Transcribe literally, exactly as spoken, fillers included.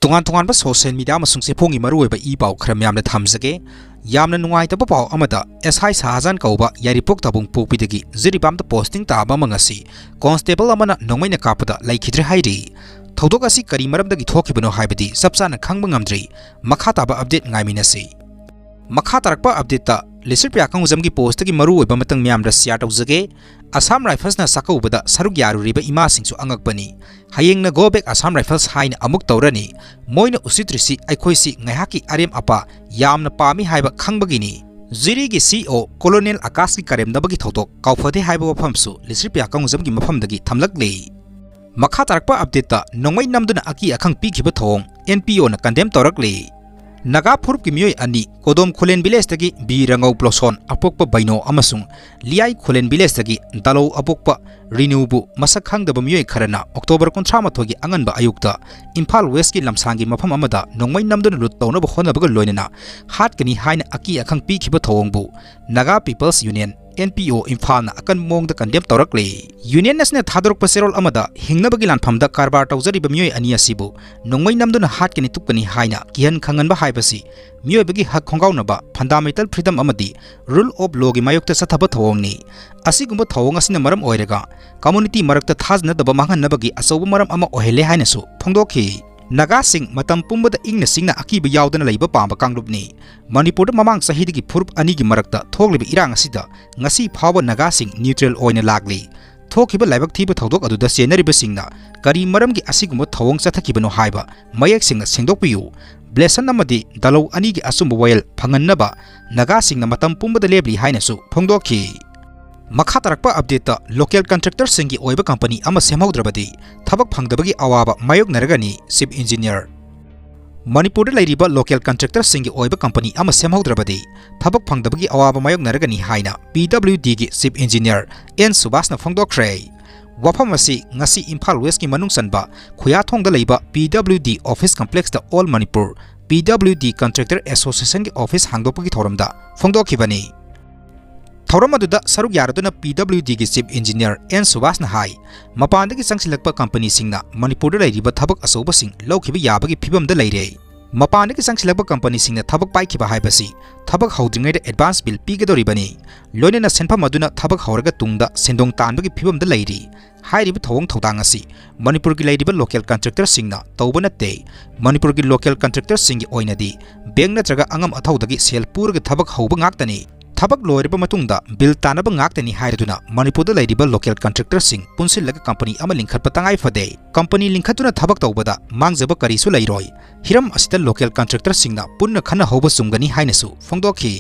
ꯇꯣꯉꯥꯟ ꯇꯣꯉꯥꯟꯕ social media ꯑꯃꯁꯨꯡ ꯆꯦꯐꯣꯡꯒꯤ ꯃꯔꯨꯑꯣꯏꯕ ꯏ ꯄꯥꯎ ꯈꯔ ꯃꯌꯥꯝꯗ ꯊꯝꯖꯒꯦ꯫ ꯌꯥꯝꯅ ꯅꯨꯡꯉꯥꯏꯇꯕ ꯄꯥꯎ ꯑꯃꯗ, ꯑꯦꯁ ꯑꯥꯏ ꯁꯍꯥꯖꯥꯟ ꯀꯧꯕ ꯌꯥꯏꯔꯤꯄꯣꯛ ꯇꯥꯕꯨꯡ ꯄꯣꯛꯄꯤꯗꯒꯤ ꯖꯤꯔꯤꯕꯥꯝꯗ posting ꯇꯥꯕ ꯑꯃ ꯉꯁꯤ constable ꯑꯃꯅ ꯅꯣꯡꯃꯩꯅ ꯀꯥꯞꯄꯗ ꯂꯩꯈꯤꯗ꯭ꯔꯦ ꯍꯥꯏꯔꯤ꯫ ꯊꯧꯗꯣꯛ ꯑꯁꯤ ꯀꯔꯤ ꯃꯔꯝꯗꯒꯤ ꯊꯣꯛꯈꯤꯕꯅꯣ ꯍꯥꯏꯕꯗꯤ ꯆꯞ ꯆꯥꯅ ꯈꯪꯕ ꯉꯝꯗ꯭ꯔꯤ꯫ ꯃꯈꯥ ꯇꯥꯕ update ꯉꯥꯏꯃꯤꯟꯅꯁꯤ꯫ ꯃꯈꯥ ꯇꯥꯔꯛꯄ updateꯇ ꯂꯤꯁꯤꯔꯄꯤꯌꯥ ꯀꯪꯒꯨꯖꯝꯒꯤ postꯇꯒꯤ ꯃꯔꯨꯑꯣꯏꯕ ꯃꯇꯥꯡ ꯃꯌꯥꯝꯗ share ꯇꯧꯖꯒꯦ꯫ Assam Riflesꯅ ꯆꯥꯛꯀꯧꯕꯗ ꯁꯔꯨꯛ ꯌꯥꯔꯨꯔꯤꯕ ꯏꯃꯥꯁꯤꯡꯁꯨ ꯑꯉꯛꯄꯅꯤ꯫ ꯍꯌꯦꯡꯅ Go Back Assam Rifles ꯍꯥꯏꯅ ꯑꯃꯨꯛ ꯇꯧꯔꯅꯤ꯫ ꯃꯣꯏꯅ ꯎꯁꯤꯠꯇ꯭ꯔꯤꯁꯤ ꯑꯩꯈꯣꯏꯁꯤ ꯉꯥꯏꯍꯥꯛꯀꯤ ꯑꯔꯦꯝ ꯑꯄꯥ ꯌꯥꯝꯅ ꯄꯥꯝꯃꯤ ꯍꯥꯏꯕ ꯈꯪꯕꯒꯤꯅꯤ꯫ ꯖꯤꯔꯤꯒꯤ ꯁꯤ ꯏ ꯑꯣ Colonel ꯑꯀꯥꯁꯀꯤ ꯀꯔꯦꯝꯅꯕꯒꯤ ꯊꯧꯗꯣꯛ ꯀꯥꯎꯐꯗꯦ ꯍꯥꯏꯕ ꯋꯥꯐꯝꯁꯨ ꯂꯤꯁꯤꯔꯄꯤꯌꯥ ꯀꯪꯒꯨꯖꯝꯒꯤ ꯃꯐꯝꯗꯒꯤ ꯊꯝꯂꯛꯂꯤ꯫ ꯃꯈꯥ ꯇꯥꯔꯛꯄ updateꯇ ꯅꯣꯡꯃꯩ ꯅꯝꯗꯨꯅ ꯑꯀꯤ ꯑꯈꯪ ꯄꯤꯈꯤꯕ ꯊꯧꯑꯣꯡ ꯑꯦꯟ ꯄꯤ ꯑꯣꯅ condemn ꯇꯧꯔꯛꯂꯤ꯫ ꯅꯥꯒꯥ ꯐꯨꯔꯨꯞꯀꯤ ꯃꯤꯑꯣꯏ ꯑꯅꯤ ꯀꯣꯗꯣꯝ ꯈꯨꯂꯦꯟ villageꯇꯒꯤ ꯕꯤ ꯔꯉꯧ ꯕ꯭ꯂꯣꯁꯣꯟ ꯑꯄꯣꯛꯄ ꯕꯩꯅꯣ ꯑꯃꯁꯨꯡ ꯂꯤꯌꯥꯏ ꯈꯨꯂꯦꯟ villageꯇꯒꯤ ꯗꯥꯂꯧ ꯑꯄꯣꯛꯄ ꯔꯤꯅꯨꯕꯨ ꯃꯁꯛ ꯈꯪꯗꯕ ꯃꯤꯑꯣꯏ ꯈꯔꯅ October ꯀꯨꯟꯊ꯭ꯔꯥ ꯃꯥꯊꯣꯏꯒꯤ ꯑꯉꯟꯕ ꯑꯌꯨꯛꯇ ꯏꯝꯐꯥꯜ Westꯀꯤ ꯂꯝꯁꯥꯡꯒꯤ ꯃꯐꯝ ꯑꯃꯗ ꯅꯣꯡꯃꯩ ꯅꯝꯗꯨꯅ loot ꯇꯧꯅꯕ ꯍꯣꯠꯅꯕꯒ ꯂꯣꯏꯅꯅ ꯍꯥꯠꯀꯅꯤ ꯍꯥꯏꯅ ꯑꯀꯤ ꯑꯈꯪ ꯄꯤꯈꯤꯕ ꯊꯧꯑꯣꯡꯕꯨ Naga People's Union, N P O, ꯏꯝꯐꯥꯜꯅ ꯑꯀꯟꯕ ꯃꯑꯣꯡꯗ condemn ꯇꯧꯔꯛꯂꯤ꯫ Union ꯑꯁꯤꯅ ꯊꯥꯗꯣꯔꯛꯄ ꯆꯦꯔꯣꯜ ꯑꯃꯗ ꯍꯤꯡꯅꯕꯒꯤ ꯂꯥꯟꯐꯝꯗ ꯀꯔꯕꯥꯔ ꯇꯧꯖꯔꯤꯕ ꯃꯤꯑꯣꯏ ꯑꯅꯤ ꯑꯁꯤꯕꯨ ꯅꯣꯡꯃꯩ ꯅꯝꯗꯨꯅ ꯍꯥꯠꯀꯅꯤ ꯇꯨꯞꯀꯅꯤ ꯍꯥꯏꯅ ꯀꯤꯍꯟ ꯈꯪꯍꯟꯕ ꯍꯥꯏꯕꯁꯤ ꯃꯤꯑꯣꯏꯕꯒꯤ ꯍꯛ ꯈꯣꯡꯒꯥꯎꯅꯕ fundamental freedom ꯑꯃꯗꯤ rule of lawꯒꯤ ꯃꯥꯌꯣꯛꯇ ꯆꯠꯊꯕ ꯊꯧꯑꯣꯡꯅꯤ꯫ ꯑꯁꯤꯒꯨꯝꯕ ꯊꯧꯑꯣꯡ ꯑꯁꯤꯅ ꯃꯔꯝ ꯑꯣꯏꯔꯒ community ꯃꯔꯛꯇ ꯊꯥꯖꯅꯗꯕ ꯃꯥꯡꯍꯟꯅꯕꯒꯤ ꯑꯆꯧꯕ ꯃꯔꯝ ꯑꯃ ꯑꯣꯏꯍꯜꯂꯦ ꯍꯥꯏꯅꯁꯨ ꯐꯣꯡꯗꯣꯛꯈꯤ꯫ ꯅꯥꯒꯥꯁꯤꯡ ꯃꯇꯝ ꯄꯨꯝꯕꯗ ꯏꯪꯅ ꯆꯤꯡꯅ ꯑꯀꯤꯕ ꯌꯥꯎꯗꯅ ꯂꯩꯕ ꯄꯥꯝꯕ ꯀꯥꯡꯂꯨꯞꯅꯤ꯫ ꯃꯅꯤꯄꯨꯔꯗ ꯃꯃꯥꯡ ꯆꯍꯤꯗꯒꯤ ꯐꯨꯔꯨꯞ ꯑꯅꯤꯒꯤ ꯃꯔꯛꯇ ꯊꯣꯛꯂꯤꯕ ꯏꯔꯥꯡ ꯑꯁꯤꯗ ꯉꯁꯤ ꯐꯥꯎꯕ ꯅꯥꯒꯥꯁꯤꯡ neutral ꯑꯣꯏꯅ ꯂꯥꯛꯂꯤ꯫ ꯊꯣꯛꯈꯤꯕ ꯂꯥꯏꯕꯛ ꯊꯤꯕ ꯊꯧꯗꯣꯛ ꯑꯗꯨꯗ ꯆꯦꯟꯅꯔꯤꯕꯁꯤꯡꯅ ꯀꯔꯤ ꯃꯔꯝꯒꯤ ꯑꯁꯤꯒꯨꯝꯕ ꯊꯧꯑꯣꯡ ꯆꯠꯊꯈꯤꯕꯅꯣ ꯍꯥꯏꯕ ꯃꯌꯦꯛ ꯁꯦꯡꯅ ꯁꯦꯡꯗꯣꯛꯄꯤꯌꯨ꯫ ꯕ꯭ꯂꯦꯁꯟ ꯑꯃꯗꯤ ꯗꯥꯂꯧ ꯑꯅꯤꯒꯤ ꯑꯆꯨꯝꯕ ꯋꯥꯌꯦꯜ ꯐꯪꯍꯟꯅꯕ ꯅꯥꯒꯥꯁꯤꯡꯅ ꯃꯇꯝ ꯄꯨꯝꯕꯗ ꯂꯦꯞꯂꯤ ꯍꯥꯏꯅꯁꯨ ꯐꯣꯡꯗꯣꯛꯈꯤ꯫ ꯃꯈꯥ ꯇꯥꯔꯛꯄ updateꯇ local contractorꯁꯤꯡꯒꯤ ꯑꯣꯏꯕ company ꯑꯃ ꯁꯦꯝꯍꯧꯗ꯭ꯔꯕꯗꯤ ꯊꯕꯛ ꯐꯪꯗꯕꯒꯤ ꯑꯋꯥꯕ ꯃꯥꯌꯣꯛꯅꯔꯒꯅꯤ, Chief Engineer꯫ ꯃꯅꯤꯄꯨꯔꯗ ꯂꯩꯔꯤꯕ local contractorꯁꯤꯡꯒꯤ ꯑꯣꯏꯕ company ꯑꯃ ꯁꯦꯝꯍꯧꯗ꯭ꯔꯕꯗꯤ ꯊꯕꯛ ꯐꯪꯗꯕꯒꯤ ꯑꯋꯥꯕ ꯃꯥꯌꯣꯛꯅꯔꯒꯅꯤ ꯍꯥꯏꯅ P W Dꯒꯤ Chief Engineer N ꯁꯨꯕꯥꯁꯅ ꯐꯣꯡꯗꯣꯛꯈ꯭ꯔꯦ꯫ ꯋꯥꯐꯝ ꯑꯁꯤ ꯉꯁꯤ ꯏꯝꯐꯥꯜ Westꯀꯤ ꯃꯅꯨꯡ ꯆꯟꯕ ꯈꯨꯌꯥꯊꯣꯡꯗ ꯂꯩꯕ P W D office complexꯇ All Manipur P W D Contractor Associationꯒꯤ office ꯍꯥꯡꯗꯣꯛꯄꯒꯤ ꯊꯧꯔꯝꯗ ꯐꯣꯡꯗꯣꯛꯈꯤꯕꯅꯤ꯫ ꯊꯧꯔꯝ ꯑꯗꯨꯗ ꯁꯔꯨꯛ ꯌꯥꯔꯗꯨꯅ ꯄꯤ ꯗꯕ꯭ꯂꯤꯎ ꯗꯤꯒꯤ ꯆꯤꯐ ꯏꯟꯖꯤꯅꯤꯌꯔ ꯑꯦꯟ ꯁꯨꯕꯥꯁꯅ ꯍꯥꯏ, ꯃꯄꯥꯟꯗꯒꯤ ꯆꯪꯁꯤꯜꯂꯛꯄ ꯀꯝꯄꯅꯤꯁꯤꯡꯅ ꯃꯅꯤꯄꯨꯔꯗ ꯂꯩꯔꯤꯕ ꯊꯕꯛ ꯑꯆꯧꯕꯁꯤꯡ ꯂꯧꯈꯤꯕ ꯌꯥꯕꯒꯤ ꯐꯤꯕꯝꯗ ꯂꯩꯔꯦ꯫ ꯃꯄꯥꯟꯗꯒꯤ ꯆꯪꯁꯤꯜꯂꯛꯄ ꯀꯝꯄꯅꯤꯁꯤꯡꯅ ꯊꯕꯛ ꯄꯥꯏꯈꯤꯕ ꯍꯥꯏꯕꯁꯤ ꯊꯕꯛ ꯍꯧꯗ꯭ꯔꯤꯉꯩꯗ ꯑꯦꯗꯚꯥꯟꯁ ꯕꯤꯜ ꯄꯤꯒꯗꯧꯔꯤꯕꯅꯤ, ꯂꯣꯏꯅꯅ ꯁꯦꯟꯐꯝ ꯑꯗꯨꯅ ꯊꯕꯛ ꯍꯧꯔꯒ ꯇꯨꯡꯗ ꯁꯦꯟꯗꯣꯡ ꯇꯥꯟꯕꯒꯤ ꯐꯤꯕꯝꯗ ꯂꯩꯔꯤ꯫ ꯍꯥꯏꯔꯤꯕ ꯊꯧꯑꯣꯡ ꯊꯧꯗꯥꯡ ꯑꯁꯤ ꯃꯅꯤꯄꯨꯔꯒꯤ ꯂꯩꯔꯤꯕ ꯂꯣꯀꯦꯜ ꯀꯟꯇ꯭ꯔꯦꯛꯇꯔꯁꯤꯡꯅ ꯇꯧꯕ ꯅꯠꯇꯦ꯫ ꯃꯅꯤꯄꯨꯔꯒꯤ ꯂꯣꯀꯦꯜ ꯀꯟꯇ꯭ꯔꯦꯛꯇꯔꯁꯤꯡꯒꯤ ꯑꯣꯏꯅꯗꯤ ꯕꯦꯡꯛ ꯅꯠꯇ꯭ꯔꯒ ꯑꯉꯝ ꯑꯊꯧꯗꯒꯤ ꯁꯦꯜ ꯄꯨꯔꯒ ꯊꯕꯛ ꯍꯧꯕ ꯉꯥꯛꯇꯅꯤ꯫ ꯊꯕꯛ ꯂꯣꯏꯔꯕ ꯃꯇꯨꯡꯗ ꯕꯤꯜ ꯇꯥꯟꯅꯕ ꯉꯥꯛꯇꯅꯤ ꯍꯥꯏꯔꯗꯨꯅ ꯃꯅꯤꯄꯨꯔꯗ ꯂꯩꯔꯤꯕ ꯂꯣꯀꯦꯜ ꯀꯟꯇ꯭ꯔꯦꯛꯇꯔꯁꯤꯡ ꯄꯨꯟꯁꯤꯜꯂꯒ ꯀꯝꯄꯅꯤ ꯑꯃ ꯂꯤꯡꯈꯠꯄ ꯇꯉꯥꯏ ꯐꯗꯦ꯫ ꯀꯝꯄꯅꯤ ꯂꯤꯡꯈꯠꯇꯨꯅ ꯊꯕꯛ ꯇꯧꯕꯗ ꯃꯥꯡꯖꯕ ꯀꯔꯤꯁꯨ ꯂꯩꯔꯣꯏ꯫ ꯍꯤꯔꯝ ꯑꯁꯤꯗ ꯂꯣꯀꯦꯜ ꯀꯟꯇ꯭ꯔꯦꯛꯇꯔꯁꯤꯡꯅ ꯄꯨꯟꯅ ꯈꯟꯅꯍꯧꯕ ꯆꯨꯝꯒꯅꯤ ꯍꯥꯏꯅꯁꯨ ꯐꯣꯡꯗꯣꯛꯈꯤ꯫